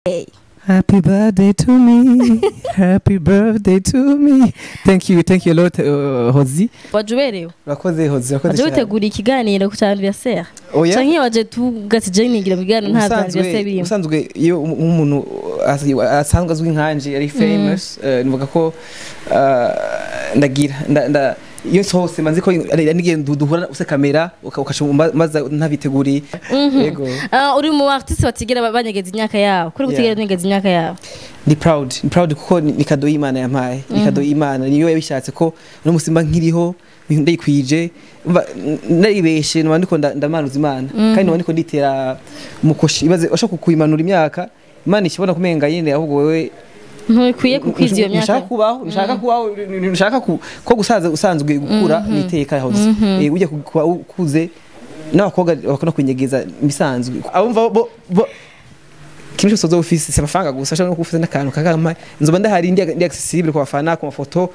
Happy birthday to me. Happy birthday to me. Thank you a lot, Hozi. Waje uberewe. Urakoze, Hozi, urakoze Waje cyane. witegura ikiganiro ku cya anniversaire Oya. canke waje tugati je nigira mu kiganiro nta anniversaire birimo? Usanzwe iyo umuntu asanzwe azwi nkanje, ari famous, nivuga ko ndagira iyo nsohotse manzi ko ari n'igihe duhura use kamera ukaca maze ntabiteguriye. Yego. Ah, uri mu artiste batigera banyegeza imyaka yabo kuri gutigera banyegeza imyaka yabo. Ndi proud, ndi proud kuko ni cadeau y'Imana yampaye, ni cadeau y'Imana, niyo yabishatse ko no musimba nkiriho ndayikwije. Umva, naribeshe nuba ndiko ndamanuza Imana kandi nuba ndiko nditera umukoshi. Ibaze washaka kuyimanura imyaka, Imana ikibona kumenga nyene ahubwo wewe Ntukwiye kukwiza iyo ntushaka myaka. kubaho, ntushaka kubaho, ntushaka ko gusaza. Usanzwe gukura niteka hose. Ujya kuba ukuze n'abakobwa bakunda kwinyegeza bisanzwe, abumva bo ikintu cyose uzoba ufise si amafaranga gusa, ushobora no kuba ufise n'akantu kakampa, nzoba ndahari, ndi accessible ku bafana, ku mafoto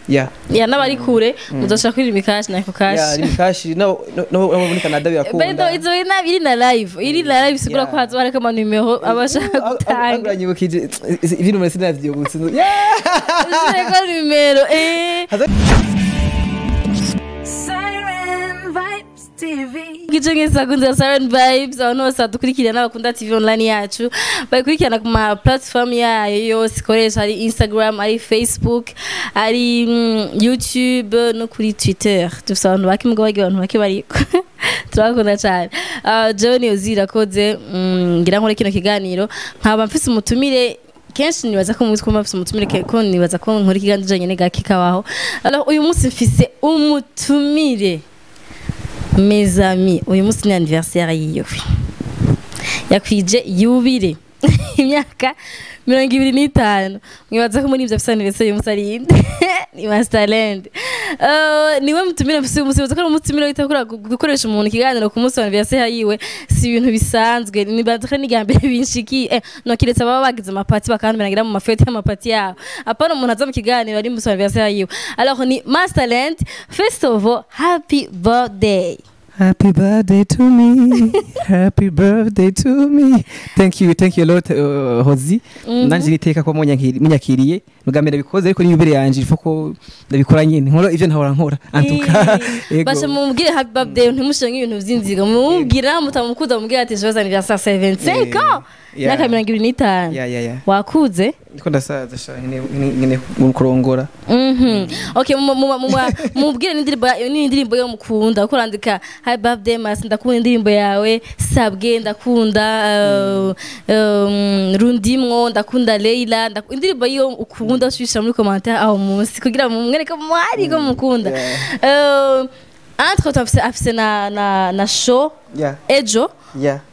ya. Ya, n'abari kure muzoshaka kuri Lumicash na Ecocash. Ya, Lumicash no muri Canada By the birakunda. way, izo iri na live sigura ko hazoba hariko amanimero abashaka gutanga. Uranyibukije ibintu muri sinavyibutse. Ushireko nimero. Siren Vibes TV. Gice nk'isakunze Siren Vibes, abantu bose badukurikirana bakunda TV online yacu, bayikurikirana ku ma platform yayo yose ikoresha, ari Instagram, ari Facebook, ari YouTube no kuri Twitter. Dufise abantu bake mugabo bagira abantu bake bariko turabakunda cyane. Jewe niyo zirakoze ngira nkore kino kiganiro nkaba mfise umutumire. Kenshi nibaza ko muzi ko mba mfise umutumire, ko nibaza ko nkora ikiganiro jenyine gake kabaho. Alors, uyu munsi mfise umutumire. Mes amis, uyu munsi ni anniversaire yiwe, yakwije yubile imyaka 25. Mwibaza ko muri ivyo afise anniversaire uyu munsi ari inde? Ni Masterland. Niwe mutumire mfise uyu munsi. Mwibaza ko ari umutumire wita gukoresha umuntu ikiganiro ku munsi wa anniversaire yiwe si ibintu bisanzwe. Nibaza ko ni irya mbere binshikiye, no kiretse ababa bagize amapati bakantumira ngira mu ma fêtes y'amapati yabo, apana umuntu aza mu kiganiro ari mu munsi wa anniversaire yiwe. Alors, ni Masterland. First of all, happy birthday. Happy birthday to me. Happy birthday to me. Thank you, thank you a lot, Hozi. Nanje niteka ko munyakiriye. Nugamera bikoze ariko ni imbere yanje ifo ko ndabikora nyine. Nkora ivyo ntahora nkora. En tout cas, yego. Basha mumubwire happy birthday, ntimushire nk'ibintu vy'inziga. Mumubwira mutamukuza, mumubwire ati joyeux anniversaire, c'est 25 ans. Imyaka 25. Yeah. Wakuze. Ndiko ndasaza sha, nyene mu kurongora. Okay, mubwire n'indirimbo yo mukunda, uko urandika "Happy birthday Mas, ndakunda indirimbo yawe Sabwe, ndakunda Rundimwo, ndakunda Leila, indirimbo yo ukunda ushishira muri commentaire aho munsi kugira mumwereke mwari ko mukunda. Entre temps afise na show ejo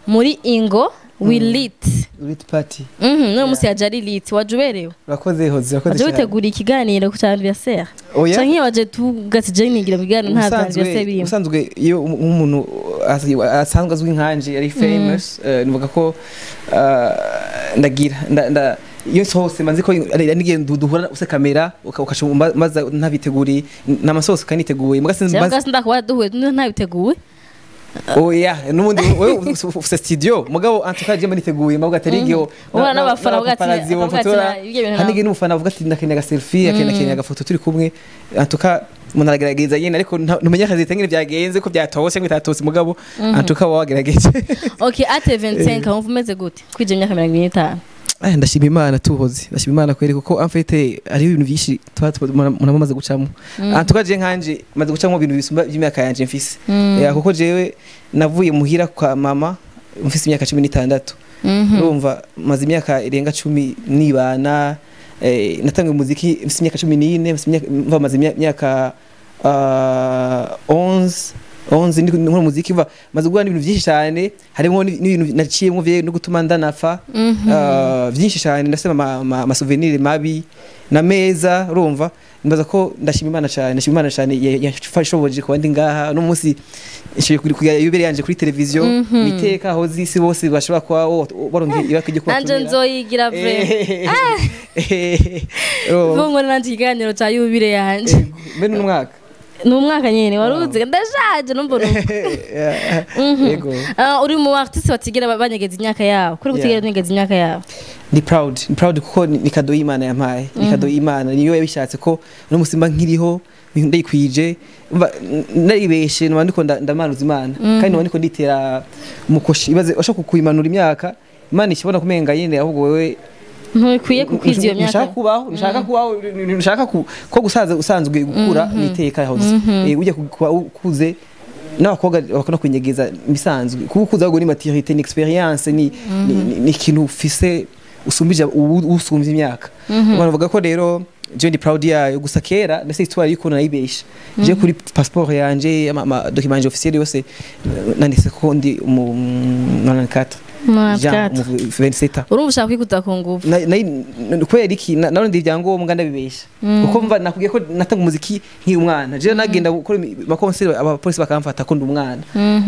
muri Ingo We Lit. Lit party. No musi yaje ari lit. Waje uberewe. Urakoze, Hozi, urakoze Waje cyane. witegura ikiganiro ku cya anniversaire Oya. canke waje tugati je nigira mu kiganiro nta anniversaire birimo? Usanzwe iyo umuntu asanzwe azwi nkanje, ari famous, nivuga ko ndagira iyo nsohotse manzi ko ari n'igihe duhura use kamera ukaca maze ntabiteguriye n'amasohotse kandi niteguye muga sinzi. Cyangwa se ndakuba duhuye ntabiteguye. Oya, n'ubundi wewe ufise studio, mugabo en tout cas je mba niteguye mbavuga atari igihe Uhura n'abafana uvuga ati- ukavuga ati, "Ibyo bintu hari n'igihe n'umufana avuga ati ndakeneye aga selfie, akeneye agafoto turi kumwe. En tout cas umuntu aragerageza nyine, ariko ntumenya akazi ngene byagenze, ko byatose cyangwa bitatose, mugabo en tout cas wagerageje. Okay, ate 25 wumva umeze gute kwije imyaka 25? Aya, ndashima Imana tuhoze, ndashima Imana kweri, kuko en fait hariho ibintu byinshi tuba umuntu amaze gucamo. En tout cas je nkanje maze gucamo ibintu bisumba by'imyaka yanje mfise. Kuko jewe navuye muhira kwa mama mfise imyaka 16. Urumva maze imyaka irenga 10 nibana. Natangiye umuziki mfise imyaka 14, mfise imyaka mva maze imyaka 11 ndi nkora umuziki. Mva maze guhura n'ibintu byinshi cyane, harimo n'ibintu naciyemo no gutuma ndanafa, byinshi cyane. Ndasema ama souvenir mabi na meza. Urumva mbaza ko ndashima Imana cyane, ndashima Imana cyane yafashoboje kuba ndi ngaha no munsi nshoboye kugira yubile yanje kuri televiziyo niteka aho zisi bose bashobora kuba baronka ibakijye kuba. Nanje nzoyigira vraiment. Vuga ngo nanje ikiganiro ca yubile yanje. Mbe n'umwaka. Ni umwaka nyene waruzi, ndashaje numva. Yego. Uri mu artiste batigera banyegeza imyaka yabo, kuri gutigera banyegeza imyaka yabo. Ndi proud, ndi proud kuko ni cadeau y'Imana yampaye, ni cadeau y'Imana, niyo yabishatse ko uno musi mba nkiriho ndayikwije. Umva, naribeshe nuba ndiko ndamanuza Imana, kandi nuba ndiko nditera umukoshi. Ibaze washaka kuyimanura imyaka, Imana ikibona kumenga nyene ahubwo wewe ntukwiye kukwiza iyo ntushaka myaka. Kubaho ntushaka, kubaho ntushaka ko gusaza usanzwe gukura niteka yahoze. Ujya kuba ukuze n'abakobwa bakunda kwinyegeza bisanzwe, kuba ukuze ahubwo ni maturité, ni expérience, ni ikintu ufise usumbije usumbye imyaka. Abantu bavuga ko rero je ndi proud yayo. Gusa kera ndetse histoire y'ukuntu nayibesha, je kuri passeport yanje, ama document yanje officiel yose, nanditse ko ndi mu 94. Jean, 94. mu 27 ans. Urumva ushaka kwikuta ku nguvu. Kubera iki narundi ibyangombwa ndabibesha? Kuko mva nakubwiye ko natanga umuziki nkiri umwana. Jewe nagenda gukora amakonseri, abapolisi bakamfata ko ndi umwana,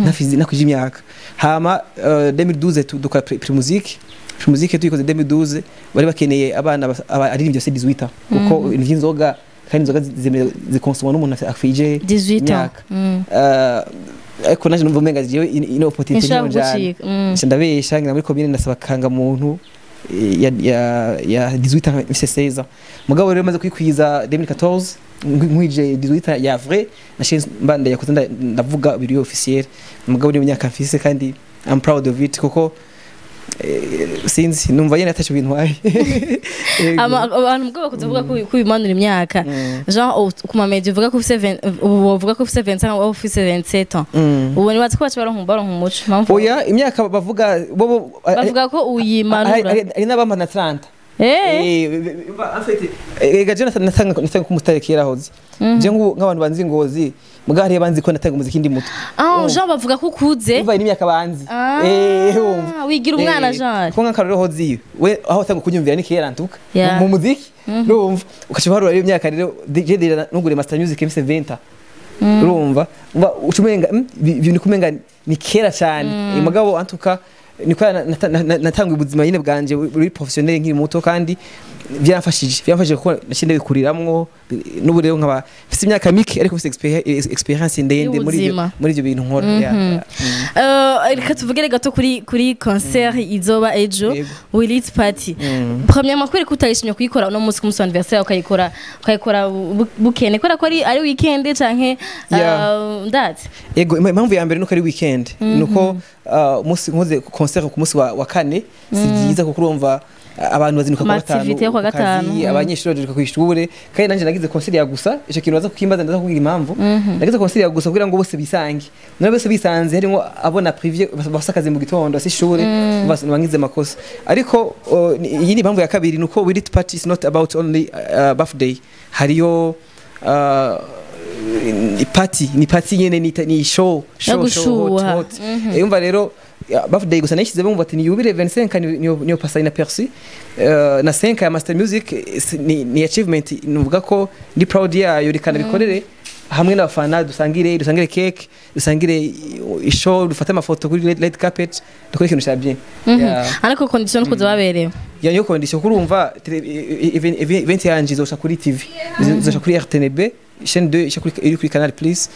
nafize nakwije imyaka. Hama 2012 dukora Primusic. Primusic tuyikoze 2012, bari bakeneye abana aririmbye bose 18 ans, kuko ibintu by'inzoga, kandi inzoga zemerewe zikonsomwa n'umuntu akwije 18 ans. imyaka. Ariko naje numva umenga jewe ino opportunité Nshaka ntiyonjana. gucika. Nca ndabesha, ngira muri komine ndasaba kangamuntu ya 18 ans, mfise 16 ans. Mugabo rero maze kwikwiza 2014, nkwije 18 ans ya vrai, nashe mbanda yakoze ndavuga biri officiel. Mugabo ni imyaka mfise, kandi I'm proud of it, kuko sinzi, numva yene atacho bintwaye. Yego. Abantu mugabo bakunze kuvuga ko ubimanura imyaka. Genre ku ma média uvuga ko ufise 20, ubu uvuga ko ufise 25, wowe ufise 27 ans. Ubu nibaza ko baca baronka umuco. Oya, imyaka bavuga bo Bavuga ko uyimanura. Hari n'abampa na 30. En fait, ega je natanga ko umutare kera hoze. Je nk'abantu banzi Ngozi, muga hariya banzi ko natanga umuziki ndi muto. Ah, genre bavuga ko ukuze. Umva, n'imyaka banzi. Ah, Wumva. Wigira umwana genre. Ko nk'akarorero hozi, we aho watanga kunyumvira ni kera ntuka. Mu muziki, urumva, ukaca uharura iyo myaka rero, je déjà nugure Master Music mfise 20. Urumva, umva ucumenga ibintu kumenga ni kera cyane. Mugabo antuka niko natanga ubuzima nyine bwanje buri professionnel nkiri muto, kandi byamfashije kuko nashinda bikuriramwo. N'ubu rero nkaba mfise imyaka mike, ariko mfise expérience ndende muri ibyo Y'ubuzima. muri ibyo bintu nkora. Yeah. Reka tuvugire gato kuri concert izoba ejo. Yego. We Lit Party. Premièrement, kubera ko utayishimye kuyikora uno munsi ku munsi wa anniversaire, ukayikora bukene kubera ko ari weekend canke ndazi. Ego, impamvu ya mbere nuko ari weekend, nuko umunsi nkoze concert ku munsi wa kane si byiza, kuko urumva abantu bazinduka kuwa gatanu Ama activité yo kuwa ku kazi, gatanu. Abanyeshuri bazinduka ku ishure, kandi nanje nagize concert ya gusa ico kintu baza kukimbaza, ndaza kubwira impamvu nagize concert ya gusa, kugira ngo bose bisange. None bose bisanze harimo abona privé bafise akazi mu gitondo, si ishure, basi bangize makosa. Ariko iyi ni impamvu ya kabiri, nuko We Lit Party is not about only birthday. Hariyo ni party, ni party nyene, ni show show show hot Gushuha. hot. Yumva rero birthday gusa nayishyize bumva ati ni jubilé 25, niyo passa inaperçu, na 5 ya Master Music, ni achievement nuvuga ko ndi proud yayo. Rikana bikorere hamwe n'abafana, dusangire cake, dusangire show, dufate amafoto kuri red carpet, dukore ikintu cya bien. Yeah. Ariko condition kuza baberewe. Ya, niyo condition. Kurumva event yanje izosha kuri TV, izosha kuri RTNB chaîne 2, ice kuri iri kuri Canal Plus,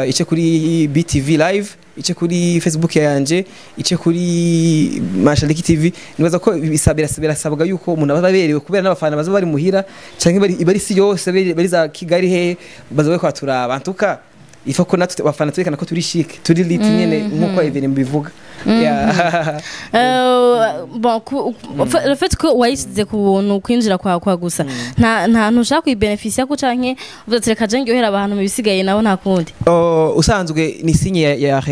ice kuri BTV live, ice kuri Facebook yanje, ice kuri Mashariki TV. Nibaza ko birasabwa yuko umuntu aba aberewe, kubera n'abafana baza bari muhira canke bari si yose, bari za Kigali he baza bari kwaturaba. Antuka ifa ko natwe abafana twerekana ko turi chic, turi lit nyene nkuko événement bivuga. Yeah. Bon, le fait que wayishyize ku buntu kwinjira kwa gusa, nta ntushaka kuyibenefisia ko canke uvuze ati reka je ndyohera abantu, mu bisigaye nabo nta kundi? Oh, usanzwe ni signe ya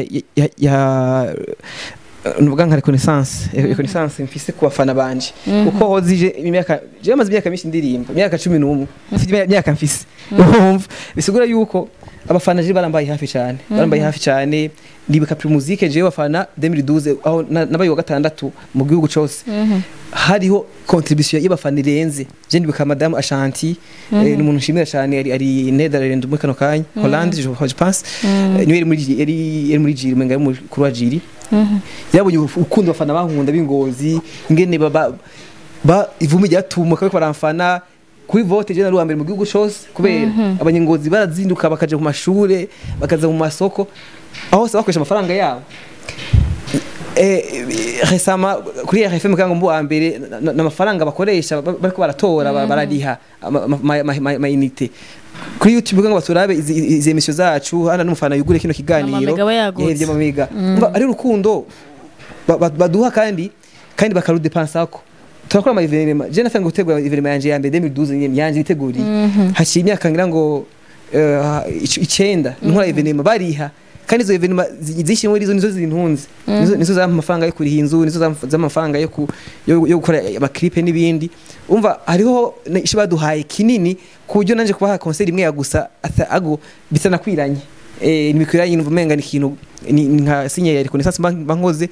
nuvuga nka reconnaissance mfise ku bafana banje, kuko hozije imyaka, je maze imyaka myinshi ndirimba, imyaka 11 mfite, imyaka mfise. Urumva, bisigura yuko abafana je barambaye hafi cyane, barambaye hafi cyane. Ndibuka Primusic, je bafana 2012 aho nabaye wa gatandatu mu gihugu cose, hariho contribution y'abafana irenze. Je ndibuka Madame Ashanti, ni umuntu nshimira cyane, ari Netherland muri kano kanya, Hollande je pense. Niwe yari muri jury, umenga yari muri kuri wa jury. Yabonye urukundo abafana bankunda b'Ingozi, ingene baba ba ivumi ryatumuka bariko baramfana. Kuri vote je nari uwa mbere mu gihugu cose, kubera abanyengozi barazinduka bakaja mu mashure, bakaza mu masoko, aho hose bakoresha amafaranga yabo. Récemment kuri RFM kango mbu wa mbere n'amafaranga bakoresha bariko baratora, barariha ama unité kuri YouTube kango baturabe izi émission zacu hana n'umufana yugure kino kiganiro. Amamega aba yagutse. Yahevye amamega. Umva, ari urukundo baduha kandi bakarudepensako. Turakora ama événement. Je natanga gutegura événement yanje ya mbere 2012 nyene yanje niteguriye, haciye imyaka ngira ngo 9 nkora événement bariha, kandi izo événement zinshi muri izo nizo zintunze, nizo zampa amafaranga yo kuriha inzu, nizo z'amafaranga yo gukora amaklipe n'ibindi. Umva, hariho ico baduhaye kinini ku buryo nanje kubaha concert imwe ya gusa ago bitanakwiranye, ntibikwiranye. Numva umenga ni ikintu ni nka signe ya reconnaissance mba nkoze.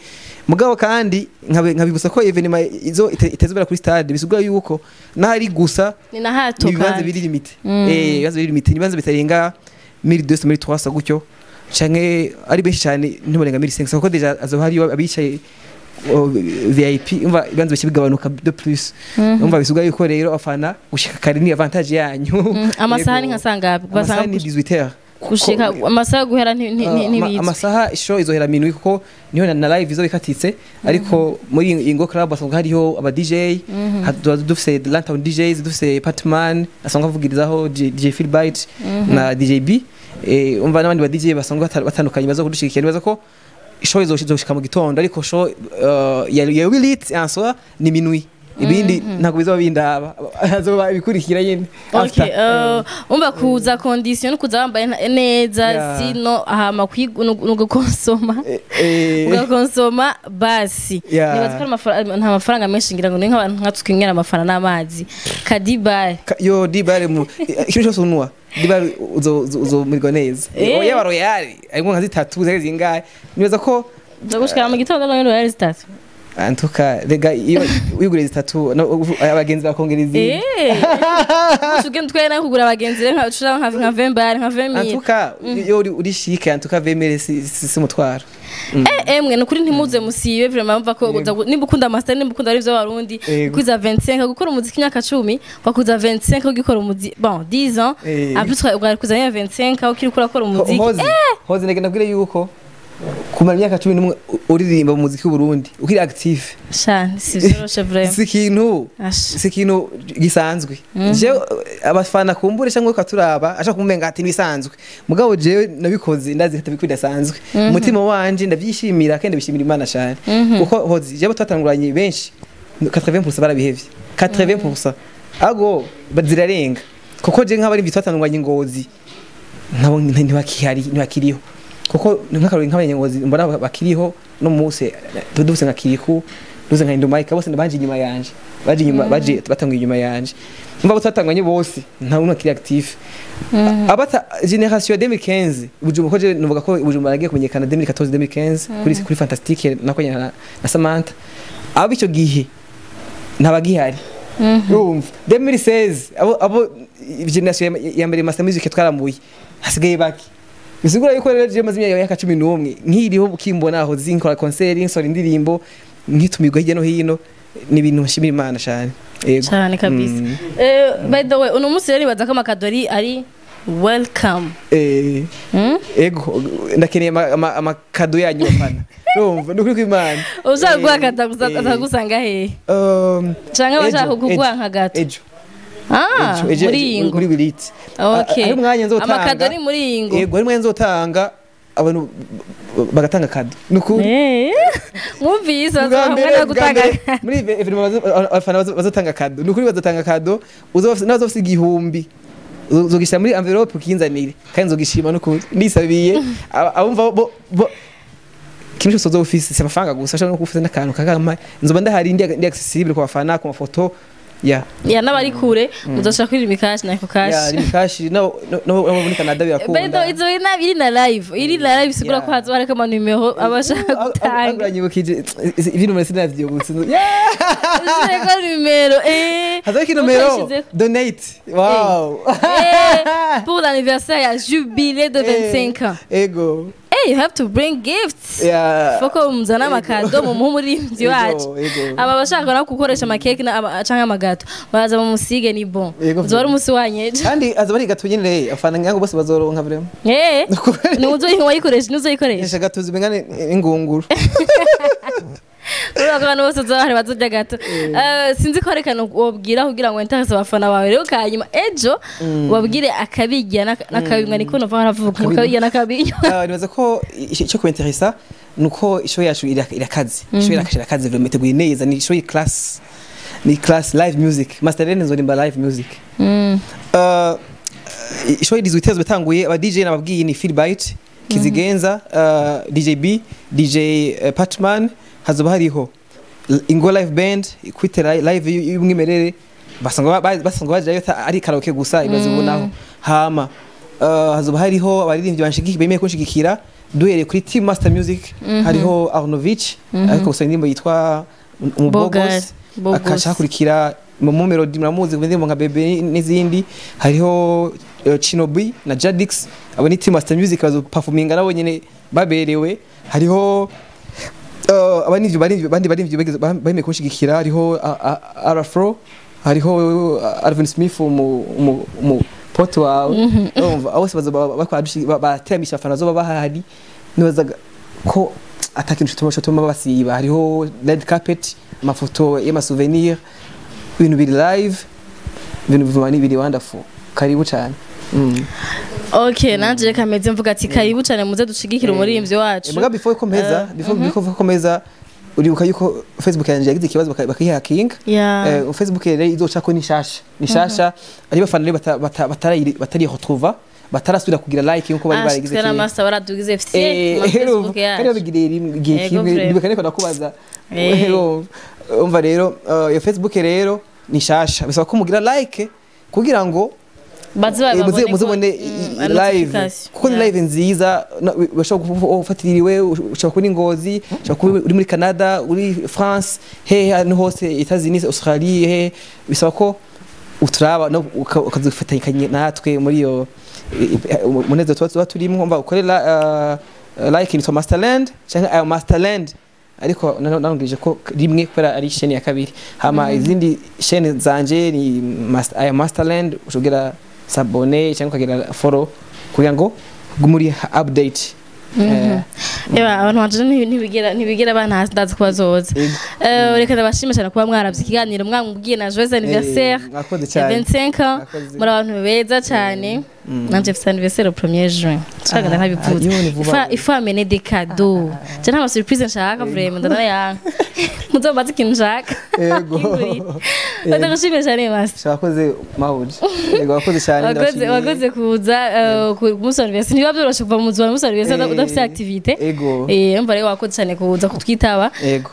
Mugabo kandi nkabibutsa ko événement izo itezobera kuri stade, bisigura yuko nahari gusa Ni na hato. Ni ibibanza Kandi biri limité, ibibanza biri limité, ni ibibanza bitarenga 1200, 1300 gutyo, canke ari benshi cyane ntibarenga 1500, kuko déjà azoba hariyo abicaye VIP. Umva, ibibanza bice bigabanuka de plus. Umva, bisuga yuko rero abafana gushika kare ni avantage yanyu. Amasaha ni Yego. nka sangapi? Amasaha ni 18h. Gushika amasaha yo guhera ntibizwi. Amasaha show izohera minuit, kuko niho na live izo ikatitse. Ariko muri Ingo Club basanzwe hariho aba DJ. Tuba dufise Lantown DJs, dufise Patman asanzwe avugirizaho, DJ Philbyte na DJ B. Umva, n'abandi ba DJ basanzwe batandukanye baza kudushigikira. Nibaza ko show izoshika mu gitondo, ariko show ya Willit en soi ni minuit. Ibindi ntabwo bizoba bindaba, azoba ibikurikira nyine Okay, after. Umva, kuza condition no kuza wambaye neza. Sino hama nugukonsoma, ugakonsoma basi. Nibaza ko nta mafaranga menshi, ngira ngo ni nk'abantu nka twinywera amafaranga n'amazi kadibare. Yo dibare mu ikintu cyose unwa dibare uzomirwa neza. Oya, ba royal ariko nka zitatu zari zingahe, nibaza ko Gushikira mu gitondo no royal zitatu. Antuka rega iyo wiguriye zitatu abagenzi bakongera izindi. Ugenda utwaye nawe kugura abagenzi rero nka 20 bar, nka 20 mille. Antuka iyo uri chic, antuka vemere si umutwaro. Emwe nukuri ntimuze musibe vraiment. Mva ko nimba ukunda master, nimba ukunda ari byo Barundi, kuza 25 gukora umuziki imyaka 10, wakuza 25 ugikora umuziki, bon, 10 ans après ugari kuza 25 ukiri kurakora umuziki. Hozi hozi nege nabwire yuko kumara imyaka 11 uririmba mu muziki w'u Burundi ukiri active Shani si vyoroshe vraiment. Si ikintu Asha. si ikintu gisanzwe. Jewe abafana kumbure cyangwa ukaturaba ashaka kumenga ati nibisanzwe, mugabo jewe nabikoze ndazi ko bidasanzwe. Umutima wanje ndabyishimira kandi ndabishimira Imana cyane, kuko hozi jewe twatanguranye benshi 80% barabihevye, 80% ago bazirarenga, kuko je nk'abari twatanguranye Ngozi nabo ntibakihari, ntibakiriho. Kuko nk'akarori nk'abanyengozi mbona bakiriho no munsi dufise nka Kiriku, duze nka Indomaika, bose baje inyuma yanje, baje inyuma, baje batanguye inyuma yanje. Mva batanganye bose nta numwe akiri active. Abata génération ya 2015 Bujumbura, ko je nuvuga ko Bujumbura nagiye kumenyekana 2014, 2015 kuri Fantastique nakoranye na Samantha, abo icyo gihe ntabagihari. Urumva, 2016 abo génération ya mbere Master Music twaramuye, hasigaye baki. Bisigura yuko rero je maze imyaka 11 nkiriho, ukimbona aho zinkora concert, nsora indirimbo, nkitumirwa hirya no hino, ni ibintu nshimira Imana cyane. Yego. Cyane kabisa. By the way, uno munsi rero nibaza ko amakadori ari welcome. Ego, ndakeneye amakado yanyu bafana. Urumva, nukuri kw'Imana. Ushaka guha kata gusa atagusanga hehe? Canke abashaka Ejo, kuguha ejo, nka gato? Ejo. Ah, Ejo, muri iyi ngo. Muri Wiliti. Okay. Hari umwanya nzotanga. Amakado ni muri iyi ngo. Yego, hari umwanya nzotanga abantu bagatanga kado. Nukuri. Mwumvise Bwa bazoha mbere, umwanya wo bwa gutanga. mbere, muri événement abafana bazotanga kado. Nukuri bazotanga kado, nazo ufise 1000 uzogishyira muri envelope ukinzanire, kandi nzogishima nukuri. Nisabiye abumva bo ikintu cyose uzoba ufise, si amafaranga gusa, ushobora no kuba ufise n'akantu kakampa, nzoba ndahari ndi accessible ku bafana ku mafoto ya. Ya, n'abari kure muzoshaka kuri Mikashi na Ecocash. Ya Rimikashi no muri Canada By the birakunda. way, izo iri na live sigura ko hazoba hariko amanimero abashaka gutanga. Uranyibukije ibintu muri sinavyibutse. Ushireko nimero Hazako inomero Utayishizeko. donate, wow. Pour l'anniversaire ya jubilé de 25 ans. Ego. You have to bring gifts. Yeah. Foko muzana amakado mu umuririmbyi wacu. Ego. Aba bashaka no gukoresha amakeke canke amagato baraza bamusige, ni bon. Yego. Uzoba ari umunsi wanyeje. Kandi azoba ari gato nyene, afana nyango bose bazoronka vraiment. Ni uzoyi wayikoresha, ni uzoyikoresha. Esha gato zibengane ingunguru. Urabona ko abantu bose bazoba bazorya gato. Sinzi ko reka wobwira kugira ngo interese abafana bawe rero, kanyuma ejo wabwire akabirya n'akabimwa, niko nova haravuga ngo akabirya n'akabinywa. Nibaza ko icyo kuinteresa nuko ishow yacu irakaze, ishow irakaze vraiment, iteguye neza, ni show class, ni class live music. Master Rene nzorimba live music. Ishow 18 bitanguye, aba DJ nababwiye ni Philbyte Kizigenza, DJ B, DJ Patman, hazoba hariho Ingo live band kwitera live y'umwimerere, basanzwe bajayo ari karaoke gusa, ibazibonaho. Hama hazoba hariho abaririmbyi banshigikira, bemeye kunshigikira, duhereye kuri Team Master Music, hariho Arnovich ariko gusa indirimbo yitwa Umubogos, Bogos. akaca hakurikira Momo Melody, muramuzi ku ndirimbo nka Bebe n'izindi, hariho Chinobi na Jadix, abo ni Team Master Music, bazo performinga nabo nyene baberewe. Hariho abanivyo barivyo bandi barivyo bemeye kunshigikira, hariho Arafro, hariho Alvin Smith, mu pote wawe. Urumva abo bose bazoba bakora bateramisha abafana bazoba bahari, nibazaga ko atakintu cotuma basiba. Hariho red carpet, amafoto y'amasouvenir, ibintu biri live, ibintu bivuma ni biri wonderful. Karibu cyane. Okay, nanje reka meze mvuga ati karibu cyane, muze dushigikire umuririmbyi wacu. Muga before ko mpeza, before ko mpeza, uribuka yuko Facebook yanje yagize ikibazo bakayihakinga. Facebook rero izocako ni nshasha, ni nshasha, ari bafana rero batari retrouva, batarasubira kugira like nkuko bari baragize kera. Kera. Master baradugize fye mu Facebook Kandi yacu. babigiriye rimwe igihe Yego, kimwe. vraiment. Ndibuka niko ndakubaza. Urumva rero iyo Facebook rero ni nshasha, bisaba ko mugira like kugira ngo baze muze babone muzibone live, notification. kuko ni live nziza. Bashobora gufatira iwe, ushobora kuba uri Ngozi, ushobora kuba uri muri Canada, uri France, hehe ahantu hose, Etats-Unis, Australie, hehe, bisaba ko uturaba no ukazifatanya natwe muri iyo umunezero tuba turimo. Mba ukorera like ni Masterland cyangwa ayo Masterland, ariko narongije ko rimwe kubera ari chaîne ya kabiri. Hama izindi chaîne zanje ni ayo Masterland, ushobora s'abonner cyangwa ukagira follow kugira ngo ugume uri update. Eba abantu banje ntibigera bantazi, ndazi ko bazoza. Yego. Reka ndabashime cyane kuba mwaravye ikiganiro, mwamubwiye na joyeux anniversaire Mwakoze ya cyane. 25 ans. Mwakoze. Muri abantu beza cyane. Nanje mfite anniversaire le 1er juin, nshaka Ah, nkabivuze. ah, yo, ni vuba. Il faut amener des cadeaux. Je nta ma surprise nshaka vraiment, ndanayanga muzombaze ikintu nshaka. Yego. Ndagushimiye cyane, Master. Wakoze mahuje, yego, wakoze cyane. Wakoze. Ndabashimiye. Wakoze kuza ku munsi wa anniversaire. Ntibiba byoroshe kuva mu nzu munsi wa anniversaire udafite activité. Ego. Umva rero, wakoze cyane kuza kutwitaba Ego.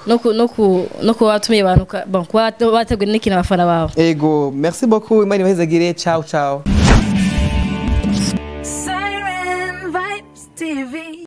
no kuba watumiye abantu, bon, kuba wateguye n'ikintu abafana bawe. Ego, merci beaucoup, Imana ibahezagire. Ciao ciao. Siren Vibes TV.